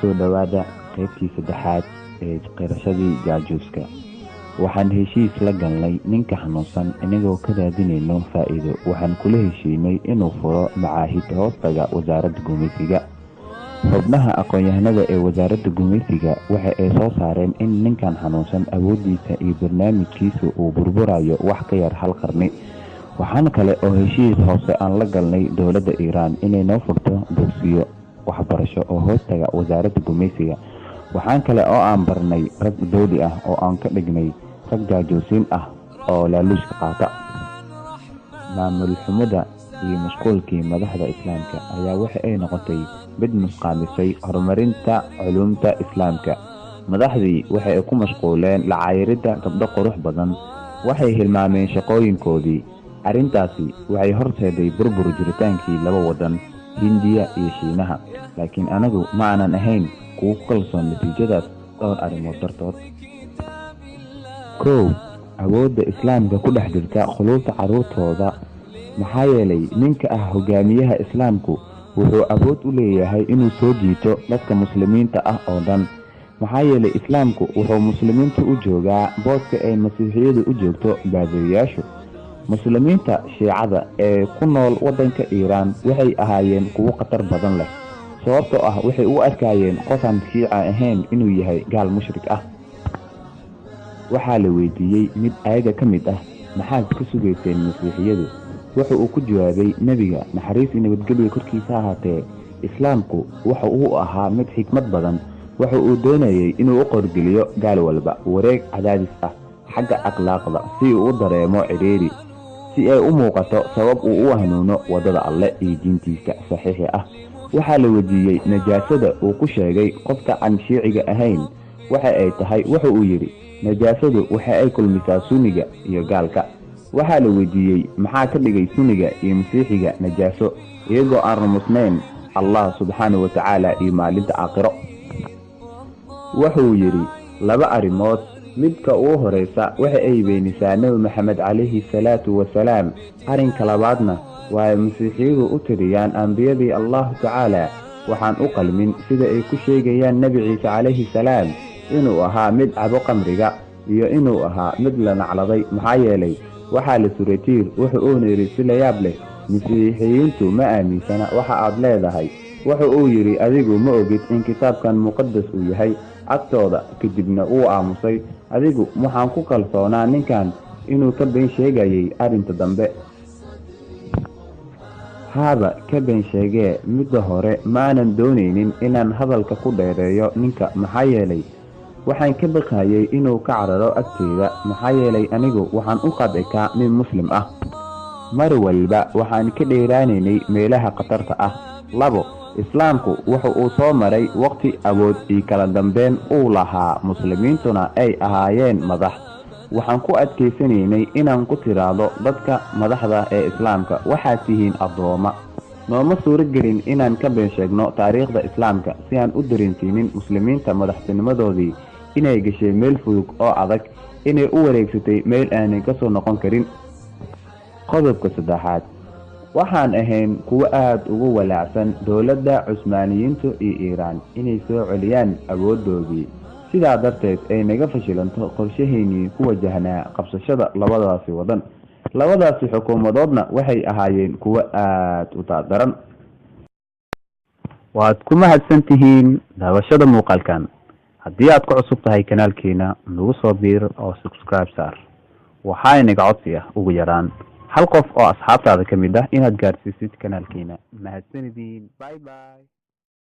Kusoo dhowaada qaybtii saddexaad ee qirashadii jaajuuska. Waxaan heshiis la galnay ninka xanuunsan inagoo ka raadinayno faa'iido. Waxaan kula heshiinay inuu furo macaahid hoostaga wasaaradda gumaysiga. Xubnaha aqoon-yahanada ee wasaaradda gumaysiga waxa ay soo saareen in ninkan xanuunsan awooddiisa iyo barnaamijkiisu uu burburayo wax ka yar hal qarni. Waxaan kale oo heshiis hoose aan la galnay dowladda Iiraan inay noo furto dugsiyo waxbarasho oo hoostaga wasaaradda gumaysiga. Waxaan kale oo aan barnay rag dowli ah oo aan ka dhignay rag jaajuusiin ah oo laaluushka qaata. Maamul xumada iyo mashquulkii madaxda Islaamka ayaa waxa ay noqotay mid nusqaamisay horumarinta culuumta Islaamka. Madaxdii waxa ay ku mashquuleen la caayiridda gabdho qurux badan, waxay hilmaameen shaqooyinkoodii. Arrintaasi waxay horseeday burbur jiritaankii laba wadan, Hindiya iyo Shiinaha. Laakiin anagu ma aanan ahayn kuwo ku kalsoon natiijadaas dhowr arrimood dartood. 1, awoodda Islaamka ku dhex jirta quluubta carruurtooda. Maxaa yeelay ninka ah hogaamiyaha Islaamku wuxuu awood u leeyahay inuu soo jiito dadka muslimiinta ah oo dhan. Maxaa yeelay Islaamku wuxuu muslimiinta u joogaa booska ay masiixiyadu u joogto baadiriyaashu. Muslimiinta Shiicada ee ku nool waddanka Iiraan waxay ahaayeen kuwo khatar badan leh, sababtoo ah waxay u arkayeen qof aan Shiica ahayn inuu yahay gaal mushrik ah. Waxaa la weydiiyey mid ayaga ka mid ah, maxaad ka sugayseen masiixiyadu? Wuxa uu ku jawaabay, nebiga naxariis iyo nabadgelyo korkiisa ahaatee, Islaamku waxa uu ahaa mid xikmad badan. Waxa uu doonayay inuu u qorgeliyo gaal walba wareeg cadaadis ah xagga akhlaaqda si uu u dareemo cidhiidhi, si ay u muuqato sabab uu u hanuuno waddada Alle iyo diintiisa saxiixi ah. Waxaa la weydiiyey najaasada uu ku sheegay qofka aan Shiiciga ahayn waxa ay tahay. Waxa uu yidhi, najaasadu waxa ay kulmisaa Sunniga iyo gaalka. Waxaa la weydiiyey maxaa ka dhigay Sunniga iyo Masiixiga najaaso iyagoo aan rumaysnayn Allah subxaanahu watacaala iyo maalinta aakhiro? Wuxuu yidhi, laba arrimood. Midka ugu horeysa waxa ay beenisaa Nebi Maxamed calayhi salaatu wasalaam. Arrinka labaadna waa ay masiixiyadu u tiriyaan ambiyadii Allahu tacaala waxaan u qalmin, sida ay ku sheegayaan Nebi Ciise calayhi salaam inuu ahaa mid cabo qamriga iyo inuu ahaa mid la nacladay, maxaa yeelay waxaa la suray tiir. Wuxu uuna yidhi si la yaab leh, masiixiyiintu ma aaminsana waxa aad leedahay. Wuxa uu yidhi, adigu ma ogid in kitaabkan muqadas uu yahay agtooda. Kadibna uu aamusay. Adigu waxaan ku kalsoonaa ninkan inuu ka been sheegayay arrinta dambe. Haaba ka been sheegee midda hore. Maanan doonaynin inaan hadalka ku dheereeyo ninka, maxaa yeelay waxaan ka baqayay inuu ka cararo agteyda, maxaa yeelay anigu waxaan u qadcikaa nin muslim ah. Mar walba waxaan ka dheeraanaynay meelaha khatarta ah. 2, Islaamku wuxa uu soo maray waqti awood iyo kala dambeyn uu lahaa, muslimiintuna ay ahaayeen madax. Waxaan ku adkaysanaynay inaan ku tiraahdo dadka madaxda ee Islaamka, waxaad tihiin addooma. Nooma suuro gelin inaan ka been sheegno taariikhda Islaamka si aan u dareensiinin muslimiinta madaxtinimadoodii inay gashay meel fudug oo adag, inay u wareegsatay meel aanay ka soo noqon karin. Qodobka saddexaad, waxaan ahayn kuwo aada ugu walaacsan dowladda Cusmaaniyiintu iyo Iiraan inay soo celiyaan awooddoodii, sidaa darteed ay naga fashilanto qorshahaynii ku wajahnaa qabsashada labadaasi wadan. Labadaasi xukuumadoodna waxay ahaayeen kuwo aada u taadaran. Waad ku mahadsan tihiin daawashada muuqaalkan. Haddii aad ku cusub tahay kanaalkeena, nagu soo biir oo subscribe saar. Waxaa inaga codsi ah ugu yaraan hal qof oo asxaabtaada ka mid ah inaad gaarsiisid kanaalkeena. Mahadsanidin, bye bye.